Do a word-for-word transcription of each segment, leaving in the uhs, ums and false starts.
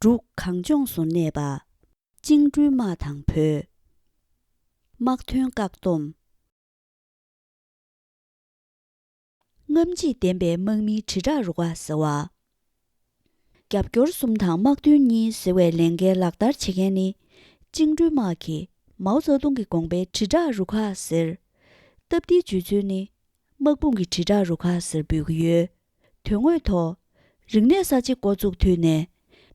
འབྲུག་གངས་ལྗོངས་སུ་གནས་པ། བཅིངས་འགྲོལ་དམག་དང་བོད། དམག་དོན་བཀག་སྡོམ། རྔམ་བརྗིད་ལྡན་པའི་དམག་མིའི་དྲིལ་བསྒྲགས་རུ་ཁག་ཟེར་བ། རྒྱབ་སྐྱོར་གསུམ་དང་དམག་དོན་གཉིས་ཟེར་བའི་ལས་འགན་ལག་བསྟར་བྱེད་མཁན་ནི། བཅིངས་འགྲོལ་དམག་གིས་མའོ་ཙེ་ཏུང་གི་དགོངས་པའི་དྲིལ་བསྒྲགས་རུ་ཁག་ཟེར། སྟབས་བདེའི་བརྗོད་ཚུལ་ནི། དམག་དཔུང་གི་དྲིལ་བསྒྲགས་རུ་ཁག་ཟེར་འབོད་ཀྱི་ཡོད། དོན་དངོས་ཐོག་རིག་གནས་གསར་བརྗེ་འགོ་བཙུགས་དུས་ནས།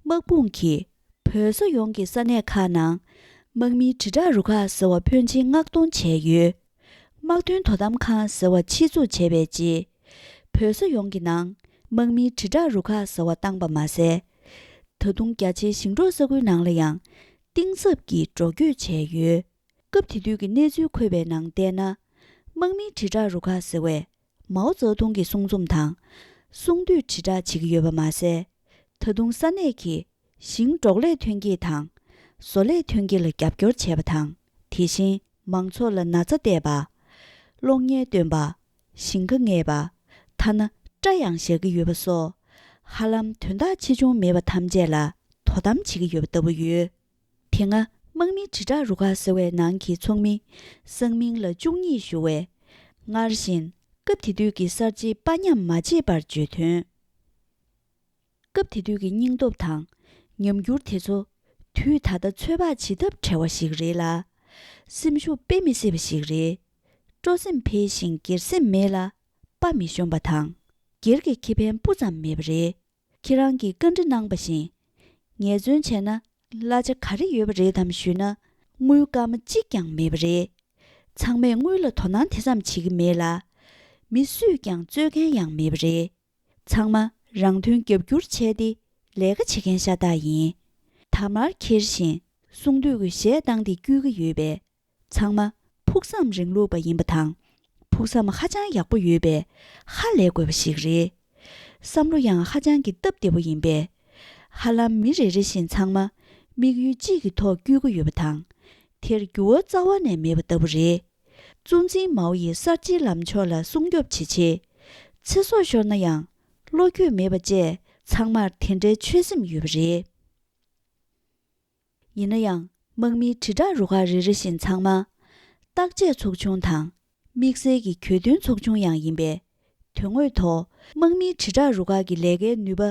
དམག་དཔུང་གིས་བོད་ས་ཡོངས་ཀྱི་ས་གནས་ཁག་ནང་། དམག་མིའི་དྲིལ་བསྒྲགས་རུ་ཁག་ཟེར་བ་ཕོན་ཆེན་མངགས་གཏོང་བྱས་ཡོད། དམག་དོན་དོ་དམ་ཁང་ཟེར་བ་ཆེད་འཛུགས་བྱས་པའི་རྗེས། བོད་ས་ཡོངས་ཀྱི་ནང་དམག་མིའི་དྲིལ་བསྒྲགས་རུ་ཁག་ཟེར་བ་བཏང་པ་མ་ཟད། ད་དུང་རྒྱ་ཆེའི་ཞིང་འབྲོག་ས་ཁུལ་ནང་ལ་ཡང་གཏིང་ཟབ་ཀྱིས་འགྲོ་སྐྱོད་བྱས་ཡོད། སྐབས་དེ་དུས་ཀྱི་གནས་ཚུལ་འཁོད་པའི་ནང་བལྟས་ན། དམག་མིའི་དྲིལ་བསྒྲགས་རུ་ཁག་ཟེར་བས། མའོ་ཙེ་ཏུང་གི་གསུང་རྩོམ་དང་། གསུང་བཏུས་དྲིལ་བསྒྲགས་བྱེད་ཀྱི་ཡོད་པ་མ་ཟད། ད་དུང་ས་གནས་ཀྱི་ཞིང་འབྲོག་ལས་ཐོན་སྐྱེད་དང་། བཟོ་ལས་ཐོན་སྐྱེད་ལ་རྒྱབ་སྐྱོར་བྱས་པ་དང་། དེ་བཞིན་མང་ཚོགས་ལ་ན་ཚ་བལྟས་པ། གློག་བརྙན་སྟོན་པ། ཞིང་ཁ་མངགས་པ། ཐ་ན་སྐྲ་ཡང་བཞར་གྱི་ཡོད་པ་སོགས། ཧ་ལམ་དོན་དག་ཆེ་ཆུང་མེད་པ་ཐམས་ཅད་ལ་དོ་དམ་བྱེད་ཀྱི་ཡོད་པ་ལྟ་བུ་ཡོད། དེ་སྔ་དམག་མིའི་དྲིལ་བསྒྲགས་རུ་ཁག་ཟེར་བའི་ནང་གི་ཚོགས་མི་གསང་མིང་ལ་བཅུ་གཉིས་ཞུ་བས། སྔར་བཞིན་སྐབས་དེ་དུས་ཀྱི་གསར་བརྗེའི་དཔའ་ཉམས་མ་བརྗེད་པར་བརྗོད་དོན། སྐབས་དེ་དུས་ཀྱི་སྙིང་སྟོབས་དང་ཉམས་འགྱུར་དེ་ཚོ་དུས་ད་ལྟ་ཚོད་དཔག་བྱེད་ཐབས་བྲལ་བ་ཞིག་རེད་ལ། སེམས་ཤུགས་དཔེ་མི་སྲིད་པ་ཞིག་རེད། སྤྲོ་སེམས་འཕེལ་ཞིང་སྒེར་སེམས་མེད་ལ་དཔའ་མི་ཤོམ་པ་དང་། སྒེར་གྱི་ཁེ་ཕན་སྤུ་ཙམ་མེད་པ་རེད། ཁྱེད་རང་གིས་བཀའ་འདྲི་གནང་བ་བཞིན། ངལ་རྩོལ་བྱས་ན་གླ་ཆ་ག་རེ་ཡོད་པ་རེད་དམ་ཞུས་ན། དངུལ་སྐར་མ་གཅིག་ཀྱང་མེད་པ་རེད། ཚང་མས་དངུལ་ལ་དོ་སྣང་དེ་ཙམ་བྱེད་ཀྱི་མེད་ལ། མི་སུས་ཀྱང་རྩོད་མཁན་ཡང་མེད་པ་རེད། ཚང་མ་རང་དོན་རྒྱབ་སྐྱུར་བྱས་ཏེ་ལས་ཀ་བྱེད་མཁན་ཤ་སྟག་ཡིན། དར་དམར་འཁྱེར་བཞིན་གསུང་དུས་ཀྱི་གཞས་བཏང་སྟེ་བསྐྱུར་གྱི་ཡོད་པས། ཚང་མ་ཕུགས་བསམ་རིང་ལུགས་པ་ཡིན་པ་དང་། ཕུགས་བསམ་ཧ་ཅང་ཡག་པོ་ཡོད་པས་ཧ་ལས་དགོས་པ་ཞིག་རེད། བསམ་བློ་ཡང་ཧ་ཅང་གི་སྟབས་བདེ་པོ་ཡིན་པས། ཧ་ལམ་མི་རེ་རེ་བཞིན་ཚང་མ་དམིགས་ཡུལ་གཅིག་གི་ཐོག་བསྐྱུར་གྱི་ཡོད་པ་དང་། དེར་འགྱུར་བ་རྩ་བ་ནས་མེད་པ་ལྟ་བུ་རེད། གཙོ་འཛིན་མའོ་ཡིས་གསར་བརྗེའི་ལམ་ཕྱོགས་ལ་སྲུང་སྐྱོབ་བྱེད་ཆེད། ཚེ་སྲོག་ཤོར་ན་ཡང་བློ་འགྱོད་མེད་པ་བཅས་ཚང་མར་དེ་འདྲའི་ཆོད་སེམས་ཡོད་པ་རེད། ཡིན་ན་ཡང་དམག་མིའི་དྲིལ་བསྒྲགས་རུ་ཁག་རེ་རེ་བཞིན་ཚང་མ་བརྟག་དཔྱད་ཚོགས་ཆུང་དང་དམིགས་བསལ་གྱི་གྱོད་དོན་ཚོགས་ཆུང་ཡང་ཡིན་པས། དོན་དངོས་ཐོག་དམག་མིའི་དྲིལ་བསྒྲགས་རུ་ཁག་གི་ལས་ཀའི་ནུས་པ་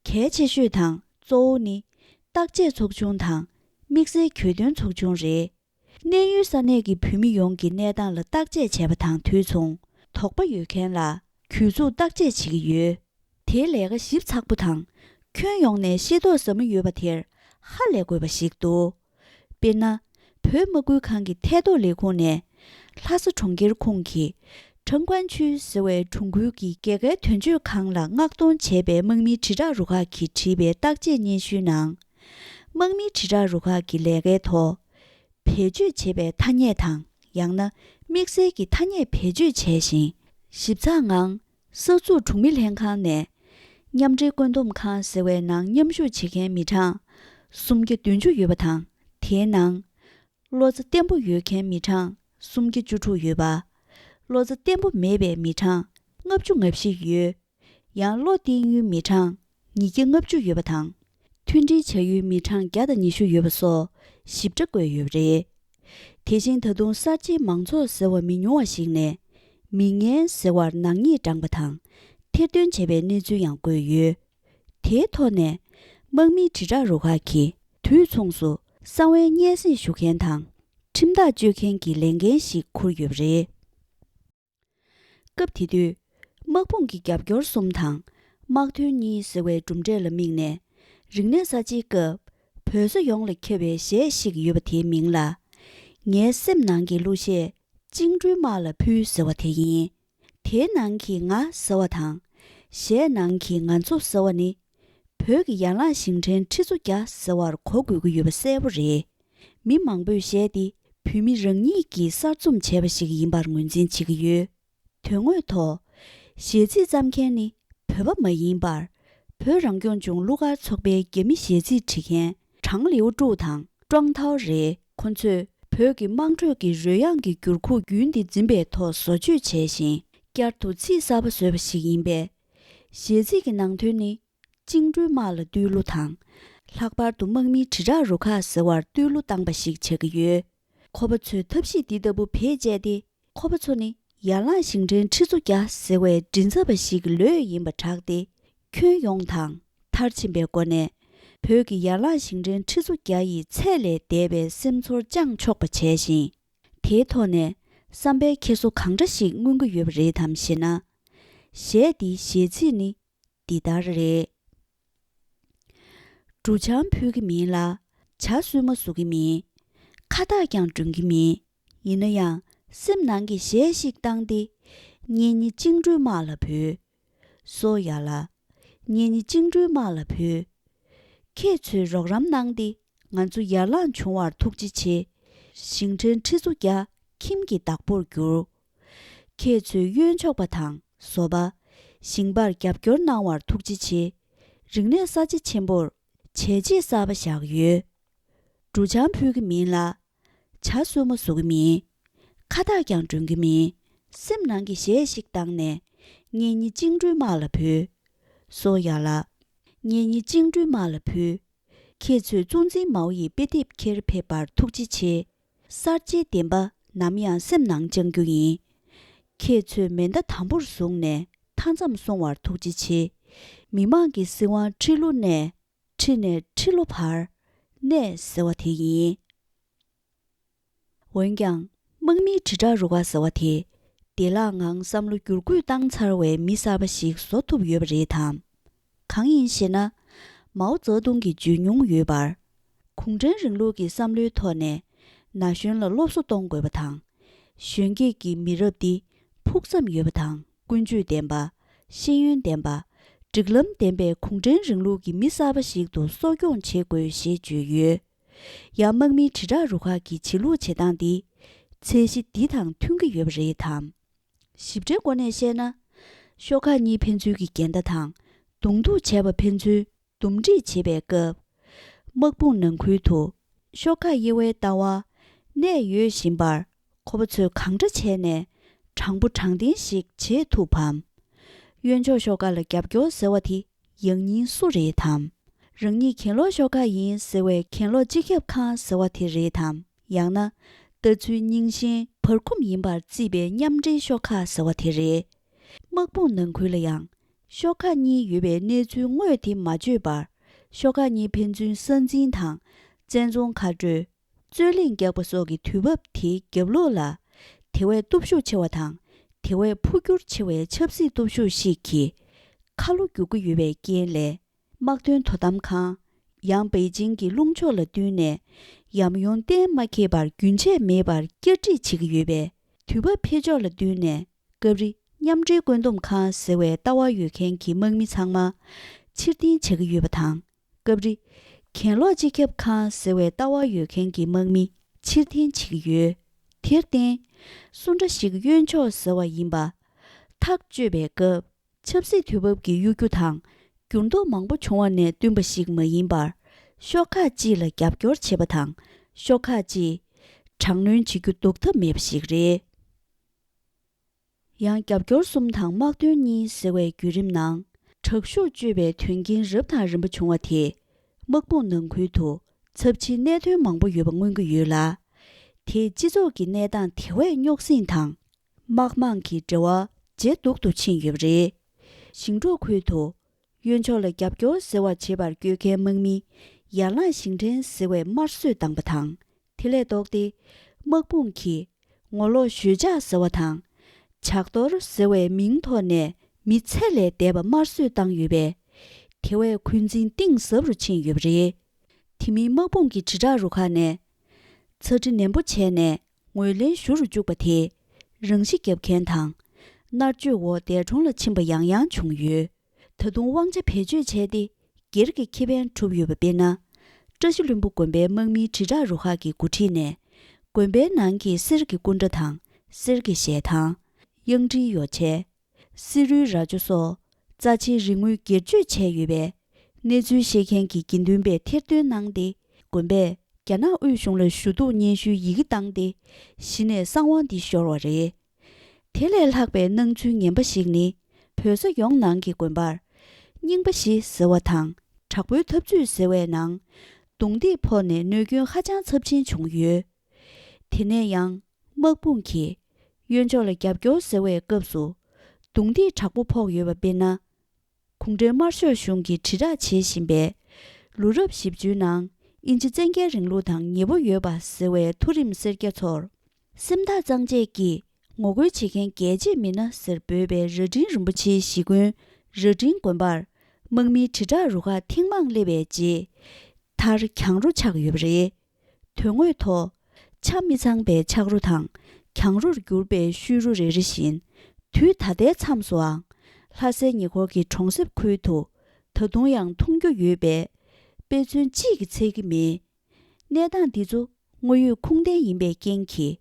གལ་ཆེ་ཤོས་དང་གཙོ་བོ་ནི་བརྟག་དཔྱད་ཚོགས་ཆུང་དང་དམིགས་བསལ་གྱོད་དོན་ཚོགས་ཆུང་རེད། གནས་ཡུལ་ས་གནས་ཀྱི་བོད་མི་ཡོངས་ཀྱི་གནས་སྟངས་ལ་བརྟག་དཔྱད་བྱས་པ་དང་དུས་མཚུངས་དོགས་པ་ཡོད་མཁན་ལ་གྱོད་འཛུགས་བརྟག་དཔྱད་བྱེད་ཀྱི་ཡོད། དེའི་ལས་ཀ་ཞིབ་ཚགས་པོ་དང་ཁྱོན་ཡོངས་ནས་ཤེས་རྟོགས་ཟབ་མོ་ཡོད་པ་དེར་ཧ་ལས་དགོས་པ་ཞིག་འདུག་དཔེར་ན། བོད་དམག་ཁུལ་ཁང་གི་ཐད་གཏོགས་ལས་ཁུངས་ནས་ལྷ་ས་གྲོང་ཁྱེར་ཁོངས་ཀྱི་ཁྲང་ཀོན་ཆུས་ཟེར་བའི་གྲོང་ཁུལ་གྱི་རྒྱལ་ཁའི་དོན་གཅོད་ཁང་ལ་མངགས་གཏོང་བྱས་པའི་དམག་མིའི་དྲིལ་བསྒྲགས་རུ་ཁག་གིས་བྲིས་པའི་བརྟག་དཔྱད་སྙན་ཞུའི་ནང་། དམག་མིའི་དྲིལ་བསྒྲགས་རུ་ཁག་གི་ལས་ཀའི་ཐོག་བེད་སྤྱོད་བྱེད་པའི་ཐ་སྙད་དང་ཡང་ན་དམིགས་བསལ་གྱི་ཐ་སྙད་བེད་སྤྱོད་བྱས་ཤིང་། ཞིབ་ཚགས་ངང་གསར་འཛུགས་གྲོང་མི་ལྷན་ཁང་ནས་མཉམ་འབྲེལ་བཀོད་འདོམས་ཁང་ཟེར་བའི་ནང་མཉམ་ཞུགས་བྱེད་མཁན་མི་གྲངས་སུམ་བརྒྱ་བདུན་ཅུ་ཡོད་པ་དང་། དེའི་ནང་། བློ་རྩ་བརྟན་པོ་ཡོད་མཁན་མི་གྲངས་སུམ་བརྒྱ་བཅུ་དྲུག་ཡོད་པ། བློ་རྩ་བརྟན་པོ་མེད་པའི་མི་གྲངས་ལྔ་བཅུ་ང་བཞི་ཡོད། ཡང་བློ་གཏད་ཡུལ་མི་གྲངས་ཉིས་བརྒྱ་ལྔ་བཅུ་ཡོད་པ་དང་། མཐུན་སྒྲིལ་བྱ་ཡུལ་མི་གྲངས་བརྒྱ་དང་ཉི་ཤུ་ཡོད་པ་སོགས་ཞིབ་ཕྲ་བཀོད་ཡོད་པ་རེད། དེ་བཞིན་ད་དུང་གསར་བརྗེའི་མང་ཚོགས་ཟེར་བ་མི་ཉུང་བ་ཞིག་ནས་མི་ངན་ཟེར་བར་ནག་ཉེས་བགྲངས་པ་དང་ཐེར་འདོན་བྱས་པའི་གནས་ཚུལ་ཡང་བཀོད་ཡོད། དེའི་ཐོག་ནས་དམག་མིའི་དྲིལ་བསྒྲགས་རུ་ཁག་གིས་དུས་མཚུངས་སུ་གསང་བའི་སྙན་སེང་ཞུ་མཁན་དང་ཁྲིམས་ཐག་གཅོད་མཁན་གྱི་ལས་འགན་ཞིག་འཁུར་ཡོད་པ་རེད། སྐབས་དེ་དུས་དམག་དཔུང་གི་རྒྱབ་སྐྱོར་གསུམ་དང་དམག་དོན་གཉིས་ཟེར་བའི་གྲུབ་འབྲས་ལ་དམིགས་ནས་རིག་གནས་གསར་བརྗེའི་སྐབས་བོད་ས་ཡོངས་ལ་ཁྱབ་པའི་གཞས་ཤིག་ཡོད་པ་དེའི་མིང་ལ་ངའི་སེམས་ནང་གི་གླུ་གཞས་བཅིངས་འགྲོལ་དམག་ལ་ཕུལ་ཟེར་བ་དེ་ཡིན། དེའི་ནང་གི་ང་ཟེར་བ་དང་། གཞས་ནང་གི་ང་ཚོ་ཟེར་བ་ནི། བོད་ཀྱི་ཡན་ལག་ཞིང་བྲན་ཁྲི་ཚོ་བརྒྱ་ཟེར་བར་གོ་དགོས་ཀྱི་ཡོད་པ་གསལ་པོ་རེད། མི་མང་པོས་གཞས་འདི་བོད་མི་རང་ཉིད་ཀྱིས་གསར་རྩོམ་བྱས་པ་ཞིག་ཡིན་པར་ངོས་འཛིན་བྱེད་ཀྱི་ཡོད། དོན་དངོས་ཐོག་གཞས་ཚིག་བརྩམས་མཁན་ནི་བོད་པ་མ་ཡིན་པར། བོད་རང་སྐྱོང་ལྗོངས་གླུ་གར་ཚོགས་པའི་རྒྱ་མི་གཞས་ཚིག་བྲིས་མཁན་ཀྲང་ལིའུ་ཀྲུའུ་དང་ཀྲོང་ཐའོ་རེད། ཁོ་ཚོས་བོད་ཀྱི་དམངས་ཁྲོད་ཀྱི་རོལ་དབྱངས་ཀྱི་འགྱུར་ཁུག་རྒྱུན་འདི་འཛིན་པའི་ཐོག་བཟོ་བཅོས་བྱས་ཤིང་། བསྐྱར་དུ་ཚིག་གསར་པ་བཟོས་པ་ཞིག་ཡིན་པས། གཞས་ཚིག་གི་ནང་དོན་ནི། བཅིངས་འགྲོལ་དམག་ལ་བསྟོད་གླུ་དང་། ལྷག་པར་དུ་དམག་མིའི་དྲིལ་བསྒྲགས་རུ་ཁག་ཟེར་བར་བསྟོད་གླུ་བཏང་པ་ཞིག་ཆགས་ཀྱི་ཡོད། ཁོ་པ་ཚོས་ཐབས་ཤེས་འདི་ལྟ་བུ་བེད་སྤྱད་དེ། ཁོ་པ་ཚོ་ནི་ཡར་ལངས་ཞིང་བྲན་ཁྲི་ཚོ་བརྒྱ་ཟེར་བའི་མགྲིན་ཚབ་པ་ཞིག་གི་ལོས་ཡིན་པར་གྲགས་ཏེ། ཁྱོན་ཡོངས་དང་མཐར་ཕྱིན་པའི་སྒོ་ནས། བོད་ཀྱི་ཡར་ལངས་ཞིང་བྲན་ཁྲི་ཚོ་བརྒྱ་ཡི་ཚད་ལས་འདས་པའི་སེམས་ཚོར་བཅངས་ཆོག་པ་བྱས་ཤིང་། དེའི་ཐོག་ནས་བསམ་པའི་འཁྱེར་སོ་གང་འདྲ་ཞིག་མངོན་གྱི་ཡོད་པ་རེད་དམ་ཞེ་ན། གཞས་འདིའི་གཞས་ཚིག་ནི་འདི་ལྟར་རེད། འབྲུ་ཆང་ཕུལ་གྱི་མིན་ལ། ཇ་སྲུབ་མ་བཟོ་གི་མིན། ཁ་བཏགས་ཀྱང་སྒྲོན་གྱི་མིན། ཡིན་ན་ཡང་སེམས་ནང་གི་གཞས་ཤིག་བཏང་སྟེ། གཉེན་ཉེ་བཅིངས་འགྲོལ་དམག་ལ་འབུལ། སོ་ཡ་ལ། གཉེན་ཉེ་བཅིངས་འགྲོལ་དམག་ལ་འབུལ། ཁྱེད་ཚོས་རོགས་རམ་གནང་སྟེ། ང་ཚོ་ཡར་ལངས་བྱུང་བར་ཐུགས་རྗེ་ཆེ། ཞིང་བྲན་ཁྲི་ཚོ་བརྒྱ་ཁྱིམ་གྱི་བདག་པོར་གྱུར། ཁྱེད་ཚོས་གཡོན་ཕྱོགས་པ་དང་བཟོ་པ། ཞིང་པར་རྒྱབ་སྐྱོར་གནང་བར་ཐུགས་རྗེ་ཆེ། རིག་གནས་གསར་བརྗེ་ཆེན་པོར་བྱས་རྗེས་གསར་པ་བཞག་ཡོད། འབྲུ་ཆང་ཕུལ་གྱི་མིན་ལ། ཇ་སྲུབ་མ་བཟོ་གི་མིན། ཁ་བཏགས་ཀྱང་སྒྲོན་གྱི་མིན། སེམས་ནང་གི་གཞས་ཤིག་བཏང་ནས། གཉེན་ཉེ་བཅིངས་འགྲོལ་དམག་ལ་འབུལ། སོ་ཡ་ལ། གཉེན་ཉེ་བཅིངས་འགྲོལ་དམག་ལ་འབུལ། ཁྱེད་ཚོས་གཙོ་འཛིན་མའོ་ཡི་དཔེ་དེབ་འཁྱེར་ཕེབས་པར་ཐུགས་རྗེ་ཆེ། གསར་བརྗེའི་བདེན་པ་ནམ་ཡང་སེམས་ནང་བཅང་རྒྱུ་ཡིན། ཁྱེད་ཚོས་མེ་མདའ་དམ་པོར་བཟུང་ནས་མཐའ་མཚམས་སྲུང་བར་ཐུགས་རྗེ་ཆེ། མི་དམངས་ཀྱི་སྲིད་དབང་ཁྲི་ལོ་ནས། ཁྲི་ནས་ཁྲི་ལོ་བར། གནས་ཟེར་བ་དེ་ཡིན། འོན་ཀྱང་། དམག་མིའི་དྲིལ་བསྒྲགས་རུ་ཁག་ཟེར་བ་དེ། བདེ་བླག་ངང་བསམ་བློ་བསྒྱུར་བཀོད་བཏང་ཚར་བའི་མི་གསར་པ་ཞིག་བཟོ་ཐུབ་ཡོད་པ་རེད་དམ། གང་ཡིན་ཞེ་ན། མའོ་ཙེ་ཏུང་གིས་བརྗོད་མྱོང་ཡོད་པར། གུང་ཁྲན་རིང་ལུགས་ཀྱི་བསམ་བློའི་ཐོག་ནས། ན་གཞོན་ལ་སློབ་གསོ་གཏོང་དགོས་པ་དང་། གཞོན་སྐྱེས་ཀྱི་མི་རབས་འདི་ཕུགས་བསམ་ཡོད་པ་དང་ཀུན་སྤྱོད་ལྡན་པ། ཤེས་ཡོན་ལྡན་པ། སྒྲིག་ལམ་ལྡན་པའི་གུང་ཁྲན་རིང་ལུགས་ཀྱི་མི་གསར་པ་ཞིག་ཏུ་གསོ་སྐྱོང་བྱེད་དགོས་ཞེས་བརྗོད་ཡོད། ཡང་དམག་མིའི་དྲིལ་བསྒྲགས་རུ་ཁག་གི་བྱེད་ལུགས་བྱེད་སྟངས་འདི་ཚད་གཞི་འདི་དང་མཐུན་གྱི་ཡོད་པ་རེད་དམ། ཞིབ་ཕྲའི་སྒོ་ནས་བཤད་ན། ཤོག་ཁག་གཉིས་ཕན་ཚུན་གྱི་འགལ་ཟླ་དང་གདོང་ཐུག་བྱས་པ་ཕན་ཚུན་འདུམ་འགྲིག་བྱེད་པའི་སྐབས། དམག་དཔུང་ནང་ཁུལ་དུ་ཤོག་ཁག་དབྱེ་བའི་ལྟ་བ་གནས་ཡོད་བཞིན་པར་ཁོ་པ་ཚོས་གང་འདྲ་བྱས་ནས་དྲང་པོ་དྲང་བདེན་ཞིག་བྱེད་ཐུབ་བམ། གཡོན་ཕྱོགས་ཤོག་ཁག་ལ་རྒྱབ་སྐྱོར་ཟེར་བ་དེ་ཡང་སྙིང་སུ་རེད་དམ། རང་ཉིད་གྱེན་ལོག་ཤོག་ཁག་ཡིན་ཟེར་བའི་གྱེན་ལོག་སྤྱི་ཁྱབ་ཁང་ཟེར་བ་དེ་རེད་དམ། ཡང་ན་ལྟ་ཚུལ་རྙིང་ཞེན་བར་ཁུམ་ཡིན་པར་བརྩིས་པའི་མཉམ་འབྲེལ་ཤོག་ཁག་ཟེར་བ་དེ་རེད། དམག་དཔུང་ནང་ཁུལ་ལ་ཡང་ཤོག་ཁག་གཉིས་ཡོད་པའི་གནས་ཚུལ་དངོས་དེ་མ་བརྗོད་པར། ཤོག་ཁག་གཉིས་ཕན་ཚུན་ས་འཛིན་དང་བཙན་རྫོང་མཁའ་འགྲོས་རྩོད་གླེང་རྒྱག་པ་སོགས་ཀྱི་དུས་བབ་དེའི་རྒྱབ་ལོགས་ལ། དེ་བས་སྟོབས་ཤུགས་ཆེ་བ་དང་། དེ་བས་འཕོ་འགྱུར་ཆེ་བའི་ཆབ་སྲིད་སྟོབས་ཤུགས་ཤིག་གིས་ཁ་ལོ་སྒྱུར་གྱི་ཡོད་པའི་རྐྱེན་ལས། དམག་དོན་དོ་དམ་ཁང་། ཡང་པེ་ཅིང་གི་རླུང་ཕྱོགས་ལ་བསྟུན་ནས། ཡམ་ཡོམ་གཏན་མ་འཁེལ་བར་རྒྱུན་ཆད་མེད་པར་བསྐྱར་སྒྲིག་བྱེད་ཀྱི་ཡོད་པས། དུས་བབ་འཕེལ་ཕྱོགས་ལ་བསྟུན་ནས། སྐབས་རེ་མཉམ་འབྲེལ་བཀོད་འདོམས་ཁང་ཟེར་བའི་ལྟ་བ་ཡོད་མཁན་གྱི་དམག་མི་ཚང་མ་ཕྱིར་འཐེན་བྱེད་ཀྱི་ཡོད་པ་དང་། སྐབས་རེ་གྱེན་ལོག་སྤྱི་ཁྱབ་ཁང་ཟེར་བའི་ལྟ་བ་ཡོད་མཁན་གྱི་དམག་མི་ཕྱིར་འཐེན་བྱེད་ཀྱི་ཡོད། དེར་བརྟེན། སུ་འདྲ་ཞིག་གཡོན་ཕྱོགས་ཟེར་བ་ཡིན་པ། ཐག་གཅོད་པའི་སྐབས། ཆབ་སྲིད་དུས་བབ་ཀྱི་གཡོ་སྒྱུ་དང་། འགྱུར་ལྡོག་མང་པོ་བྱུང་བ་ནས་བསྟུན་པ་ཞིག་མ་ཡིན་པར། ཤོག་ཁག་གཅིག་ལ་རྒྱབ་སྐྱོར་བྱེད་པ་དང་། ཤོག་ཁག་གཅིག་དྲག་གནོན་བྱེད་རྒྱུ་ལྡོག་ཐབས་མེད་པ་ཞིག་རེད། ཡང་རྒྱབ་སྐྱོར་གསུམ་དང་དམག་དོན་གཉིས་ཟེར་བའི་བརྒྱུད་རིམ་ནང་། དྲག་ཤུགས་སྤྱོད་པའི་དོན་རྐྱེན་རབ་དང་རིམ་པ་བྱུང་བ་དེས། དམག་དཔུང་ནང་ཁུལ་དུ་ཚབས་ཆེའི་གནད་དོན་མང་པོ་ཡོད་པ་མངོན་གྱི་ཡོད་ལ། དེས་སྤྱི་ཚོགས་ཀྱི་གནས་སྟངས་དེ་བས་རྙོག་ཟིང་དང་། དམག་དམངས་ཀྱི་འབྲེལ་བ་ཇེ་སྡུག་ཏུ་ཕྱིན་ཡོད་པ་རེད། ཞིང་འབྲོག་ཁུལ་དུ། གཡོན་ཕྱོགས་ལ་རྒྱབ་སྐྱོར་ཟེར་བ་བྱེད་པར་བསྐྱོད་མཁན་དམག་མི་ཡར་ལངས་ཞིང་བྲན་ཟེར་བའི་དམར་གསོད་བཏང་པ་དང་། དེ་ལས་ལྡོག་སྟེ། དམག་དཔུང་གིས་ངོ་ལོག་ཞོད་འཇགས་ཟེར་བ་དང་། ཇག་གཏོར་ཟེར་བའི་མིང་ཐོག་ནས་མི་ཚད་ལས་འདས་པ་དམར་གསོད་བཏང་ཡོད་པས། དེ་བས་འཁོན་འཛིན་གཏིང་ཟབ་རུ་ཕྱིན་ཡོད་པ་རེད། དེ་མིན་དམག་དཔུང་གི་དྲིལ་བསྒྲགས་རུ་ཁག་ནས། ཚ་འདྲི་ནན་པོ་བྱས་ནས་ངོས་ལེན་ཞུ་རུ་བཅུག་པ་དེས། རང་ཤི་བརྒྱབ་མཁན་དང་། མནར་གཅོད་འོག་འདས་གྲོངས་ལ་ཕྱིན་པ་ཡང་ཡང་བྱུང་ཡོད། ད་དུང་དབང་ཆ་བེད་སྤྱོད་བྱས་ཏེ། སྒེར་གྱི་ཁེ་ཕན་གྲུབ་ཡོད་པ་དཔེར་ན། བཀྲ་ཤིས་ལྷུན་པོ་དགོན་པའི་དམག་མིའི་དྲིལ་བསྒྲགས་རུ་ཁག་གི་འགོ་ཁྲིད་ནས། དགོན་པའི་ནང་གི་གསེར་གྱི་སྐུ་འདྲ་དང་། གསེར་གྱི་ཞལ་ཐང་། གཡང་ཊིའི་ཡོ་བྱད། གསེར་རུའི་རྭ་ཅོ་སོགས། རྩ་ཆེའི་རིན་དངུལ་སྒེར་གཅོད་བྱས་ཡོད་པས། གནས་ཚུལ་ཤེས་མཁན་གྱི་དགེ་འདུན་པས་ཐེར་འདོན་གནང་སྟེ། དགོན་པས་རྒྱ་ནག་དབུས་གཞུང་ལ་ཞུ་གཏུག་སྙན་ཞུའི་ཡི་གེ་བཏང་སྟེ། གཞི་ནས་གསང་བ་འདི་ཤོར་བ་རེད། དེ་ལས་ལྷག་པའི་སྣང་ཚུལ་ངན་པ་ཞིག་ནི། བོད་ས་ཡོངས་ནང་གི་དགོན་པར། རྙིང་པ་བཞི་ཟེར་བ་དང་། དྲག་པོའི་འཐབ་རྩོད་ཟེར་བའི་ནང་། རྡུང་རྡེག་ཕོག་ནས་གནོད་སྐྱོན་ཧ་ཅང་ཚབས་ཆེན་བྱུང་ཡོད། དེ་ནས་ཡང་། དམག་དཔུང་གིས་གཡོན་ཕྱོགས་ལ་རྒྱབ་སྐྱོར་ཟེར་བའི་སྐབས་སུ། རྡུང་རྡེག་དྲག་པོ་ཕོག་ཡོད་པ་དཔེར་ན། གུང་ཁྲན་དམར་ཤོག་གཞུང་གིས་དྲིལ་བསྒྲགས་བྱེད་བཞིན་པའི། ལོ་རབས་བཞི་བཅུའི་ནང་དབྱིན་ཇི་བཙན་རྒྱལ་རིང་ལུགས་དང་ཉེ་པོ་ཡོད་པ་ཟེར་བའི་མཐོ་རིམ་སེར་སྐྱ་ཚོར། སེམས་ཐག་གཙང་བཅད་ཀྱིས་ངོ་རྒོལ་བྱེད་མཁན་རྒྱལ་གཅེས་མི་སྣ་ཟེར་འབོད་པའི་རྭ་སྒྲེང་རིན་པོ་ཆེའི་གཞིས་དགོན་རྭ་སྒྲེང་དགོན་པར། དམག་མིའི་དྲིལ་བསྒྲགས་རུ་ཁག་ཐེངས་མང་སླེབས་པའི་རྗེས། མཐར་གྱང་རོ་ཆགས་ཡོད་པ་རེད། དོན་དངོས་ཐོག་ཆ་མི་ཚང་པའི་ཆག་རོ་དང་གྱང་རོར་གྱུར་པའི་ཤུལ་རོ་རེ་རེ་བཞིན། དུས་ད་ལྟའི་མཚམས་སུའང་། ལྷ་སའི་ཉེ་འཁོར་གྱི་གྲོང་གསེབ་ཁུལ་དུ། ད་དུང་ཡང་མཐོང་རྒྱུ་ཡོད་པས། དཔེ་མཚོན་གཅིག་གིས་ཚད་ཀྱི་མེད། གནས་སྟངས་འདི་ཚོ་དངོས་ཡོད་ཁུངས་ལྡན་ཡིན་པའི་རྐྱེན་གྱིས།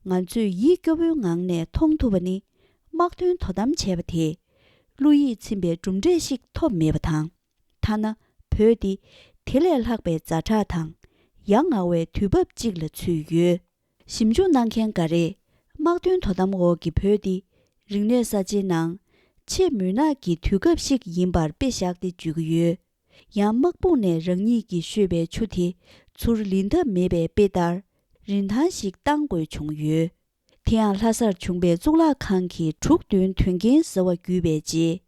ང་ཚོས་ཡིད་སྐྱོ་བོའི་ངང་ནས་མཐོང་ཐུབ་པ་ནི། དམག་དོན་དོ་དམ་བྱས་པ་དེས། བློ་ཡིད་ཚིམ་པའི་གྲུབ་འབྲས་ཤིག་ཐོབ་མེད་པ་དང་། ཐ་ན་བོད་འདི་དེ་ལས་ལྷག་པའི་ཛ་དྲག་དང་ཡ་ང་བའི་དུས་བབ་ཅིག་ལ་ཚུད་ཡོད། ཞིབ་འཇུག་གནང་མཁན་འགའ་རེས་དམག་དོན་དོ་དམ་འོག་གི་བོད་འདི་རིག་གནས་གསར་བརྗེའི་ནང་ཆེས་མུན་ནག་གི་དུས་སྐབས་ཤིག་ཡིན་པར་དཔེ་བཞག་སྟེ་བརྗོད་ཀྱི་ཡོད། ཡང་དམག་དཔུང་ནས་རང་ཉིད་ཀྱིས་བཤོས་པའི་ཆུ་དེ་ཚུར་ལེན་ཐབས་མེད་པའི་དཔེ་ལྟར་རིན་ཐང་ཞིག་བཏང་དགོས་བྱུང་ཡོད། དེ་ཡང་ལྷ་སར་བྱུང་བའི་གཙུག་ལག་ཁང་གི་དྲུག་བདུན་དོན་རྐྱེན་ཟེར་བ་བརྒྱུད་པའི་རྗེས།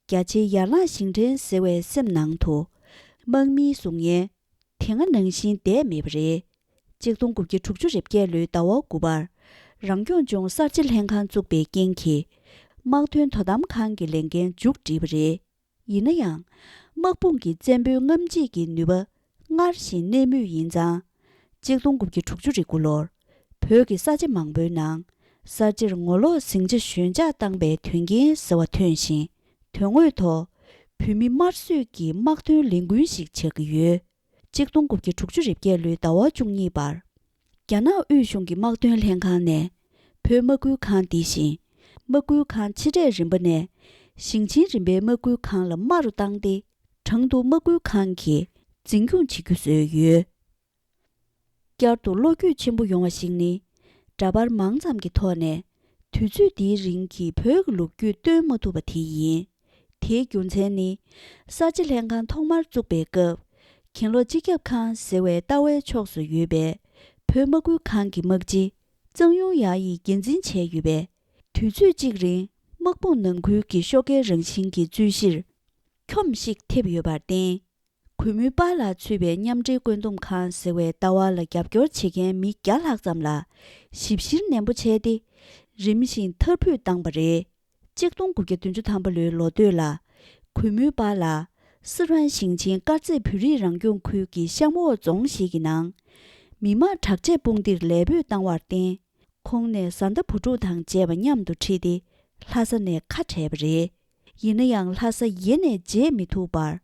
རྒྱ་ཆེའི་ཡར་ལངས་ཞིང་བྲན་ཟེར་བའི་སེམས་ནང་དུ། དམག་མིའི་གཟུགས་བརྙན་དེ་སྔ་ནང་བཞིན་བསྡད་མེད་པ་རེད། ཆིག་སྟོང་དགུ་བརྒྱ་དྲུག་ཅུ་རེ་བརྒྱད་ལོའི་ཟླ་བ་དགུ་པར། རང་སྐྱོང་ལྗོངས་གསར་བརྗེ་ལྷན་ཁང་བཙུགས་པའི་རྐྱེན་གྱིས། དམག་དོན་དོ་དམ་ཁང་གི་ལས་འགན་མཇུག་བསྒྲིལ་བ་རེད། ཡིན་ན་ཡང་། དམག་དཔུང་གི་བཙན་པོའི་རྔམ་བརྗིད་ཀྱི་ནུས་པ་སྔར་བཞིན་གནས་མུས་ཡིན་ཙང་། ཆིག་སྟོང་དགུ་བརྒྱ་དྲུག་ཅུ་རེ་དགུ་ལོར། བོད་ཀྱི་ས་ཆ་མང་པོའི་ནང་། གསར་བརྗེར་ངོ་ལོག་ཟིང་ཆ་ཞོད་འཇགས་བཏང་པའི་དོན་རྐྱེན་ཟེར་བ་ཐོན་ཞིང་། དོན་དངོས་ཐོག་བོད་མི་དམར་གསོད་ཀྱི་དམག་དོན་ལས་འགུལ་ཞིག་ཆགས་ཀྱི་ཡོད། ཆིག་སྟོང་དགུ་བརྒྱ་དྲུག་ཅུ་རེ་བརྒྱད་ལོའི་ཟླ་བ་བཅུ་གཉིས་པར། རྒྱ་ནག་དབུས་གཞུང་གི་དམག་དོན་ལྷན་ཁང་ནས། བོད་དམག་ཁུལ་ཁང་འདི་བཞིན། དམག་ཁུལ་ཁང་ཆེ་གྲས་རིམ་པ་ནས། ཞིང་ཆེན་རིམ་པའི་དམག་ཁུལ་ཁང་ལ་དམའ་རུ་བཏང་སྟེ། གྲངས་ཐོ་དམག་ཁུལ་ཁང་གིས་འཛིན་སྐྱོང་བྱེད་རྒྱུ་བཟོས་ཡོད། བསྐྱར་དུ་བློ་འགྱོད་ཆེན་པོ་ཡོང་བ་ཞིག་ནི། འདྲ་པར་མང་ཙམ་གྱི་ཐོག་ནས། དུས་ཚོད་འདིའི་རིང་གི་བོད་ཀྱི་ལོ་རྒྱུས་སྟོན་མ་ཐུབ་པ་དེ་ཡིན། དེའི་རྒྱུ་མཚན་ནི། གསར་བརྗེ་ལྷན་ཁང་ཐོག་མར་བཙུགས་པའི་སྐབས། གྱེན་ལོག་སྤྱི་ཁྱབ་ཁང་ཟེར་བའི་ལྟ་བའི་ཕྱོགས་སུ་ཡོད་པའི། བོད་དམག་ཁུལ་ཁང་གི་དམག་སྤྱི། གཙང་ཡུང་ཡ་ཡིས་འགན་འཛིན་བྱས་ཡོད་པས། དུས་ཚོད་གཅིག་རིང་། དམག་དཔུང་ནང་ཁུལ་གྱི་ཤོག་ཁའི་རང་བཞིན་གྱི་རྩོད་གཞིར། འཁྱོམ་ཞིག་ཐེབས་ཡོད་པར་བརྟེན། གུས་མོའི་པཱ་ལགས་ཚུད་པའི་མཉམ་འབྲེལ་བཀོད་འདོམས་ཁང་ཟེར་བའི་ལྟ་བ་ལ་རྒྱབ་སྐྱོར་བྱེད་མཁན་མི་བརྒྱ་ལྷག་ཙམ་ལ་ཞིབ་བཤེར་ནན་པོ་བྱས་ཏེ། རིམ་བཞིན་མཐར་ཕུད་བཏང་བ་རེད། གཅིག་སྟོང་དགུ་བརྒྱ་བདུན་ཅུ་ཐམ་པ་ལོའི་ལོ་སྟོད་ལ། གུས་མོའི་པཱ་ལགས་སི་ཁྲོན་ཞིང་ཆེན་དཀར་མཛེས་བོད་རིགས་རང་སྐྱོང་ཁུལ་གྱི་གཤམ་འོག་རྫོང་ཞིག་གི་ནང་། མི་དམངས་དྲག་ཆས་དཔུང་སྡེར་ལས་སྤོས་བཏང་བར་བརྟེན། ཁོང་ནས་བཟའ་ཟླ་བུ་ཕྲུག་དང་བཅས་པ་མཉམ་དུ་ཁྲིད་དེ་ལྷ་ས་ནས་ཁ་བྲལ་བ་རེད། ཡིན་ན་ཡང་ལྷ་ས་ཡེ་ནས་མཇལ་མི་ཐུབ་པར།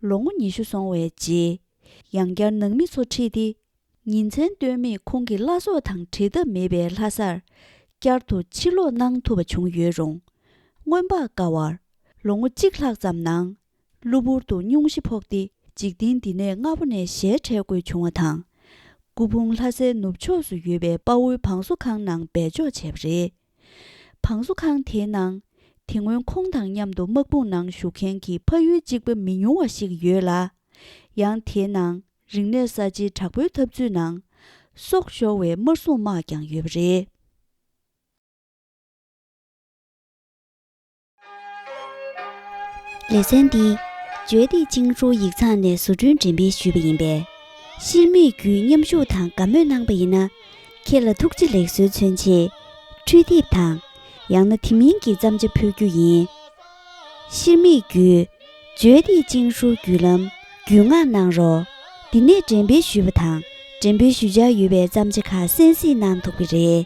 ལོ་ངོ་ཉི་ཤུ་སོང་བའི་རྗེས། ཡང་བསྐྱར་ནང་མི་ཚོ་ཁྲིད་དེ། ཉིན་མཚན་ལྟོས་མེད་ཁོང་གི་བླ་སྲོག་དང་བྲལ་ཐབས་མེད་པའི་ལྷ་སར། བསྐྱར་དུ་ཕྱིར་ལོག་གནང་ཐུབ་པ་བྱུང་ཡོད་རུང་། སྔོན་དཔག་དཀའ་བར། ལོ་ངོ་གཅིག་ལྷག་ཙམ་ནང་། གློ་བུར་དུ་སྙུང་གཞི་ཕོག་སྟེ། འཇིག་རྟེན་འདི་ནས་སྔ་པོ་ནས་ཞལ་བྲལ་དགོས་བྱུང་བ་དང་། སྐུ་ཕུང་ལྷ་སའི་ནུབ་ཕྱོགས་སུ་ཡོད་པའི་དཔའ་བོའི་བང་སོ་ཁང་ནང་སྦས་འཇོག་བྱས་པ་རེད། བང་སོ་ཁང་དེའི་ནང་། དེ་སྔོན་ཁོང་དང་མཉམ་དུ་དམག་དཔུང་ནང་ཞུགས་མཁན་གྱི་ཕ་ཡུལ་གཅིག་པ་མི་ཉུང་བ་ཞིག་ཡོད་ལ། ཡང་དེའི་ནང་རིག་གནས་གསར་བརྗེའི་དྲག་པོའི་འཐབ་རྩོད་ནང་སྲོག་ཤོར་བའི་དམར་སྲུང་དམག་ཀྱང་ཡོད་པ་རེད། ལེ་ཚན་འདི་བརྗོད་བདེ་ཅིང་ཧྲུའུ་ཡིག་ཚང་ནས་བཟོ་སྐྲུན་འགྲེམས་སྤེལ་ཞུས་པ་ཡིན་པས། ཤེར་མིག་བརྒྱུད་མཉམ་ཞུགས་དང་དགའ་མོས་གནང་པ་ཡིན་ན། ཁྱེད་ལ་ཐུགས་རྗེ་ལེགས་གསོལ་མཚོན་ཆེད། འཕྲུལ་དེབ་དང་། ཡང་ན་དེ་མིན་གྱི་བརྩམས་བྱ་ཕུལ་རྒྱུ་ཡིན། ཤེར་མིག་བརྒྱུད། བརྗོད་བདེ་ཅིང་ཧྲུའུ་བརྒྱུད་ལམ། བརྒྱུད་མངགས་གནང་རོགས། འདི་ནས་འགྲེམས་སྤེལ་ཞུས་པ་དང་། འགྲེམས་སྤེལ་ཞུ་འཆར་ཡོད་པའི་བརྩམས་བྱ་ཁག་གསན་གཟིགས་གནང་ཐུབ་ཀྱི་རེད།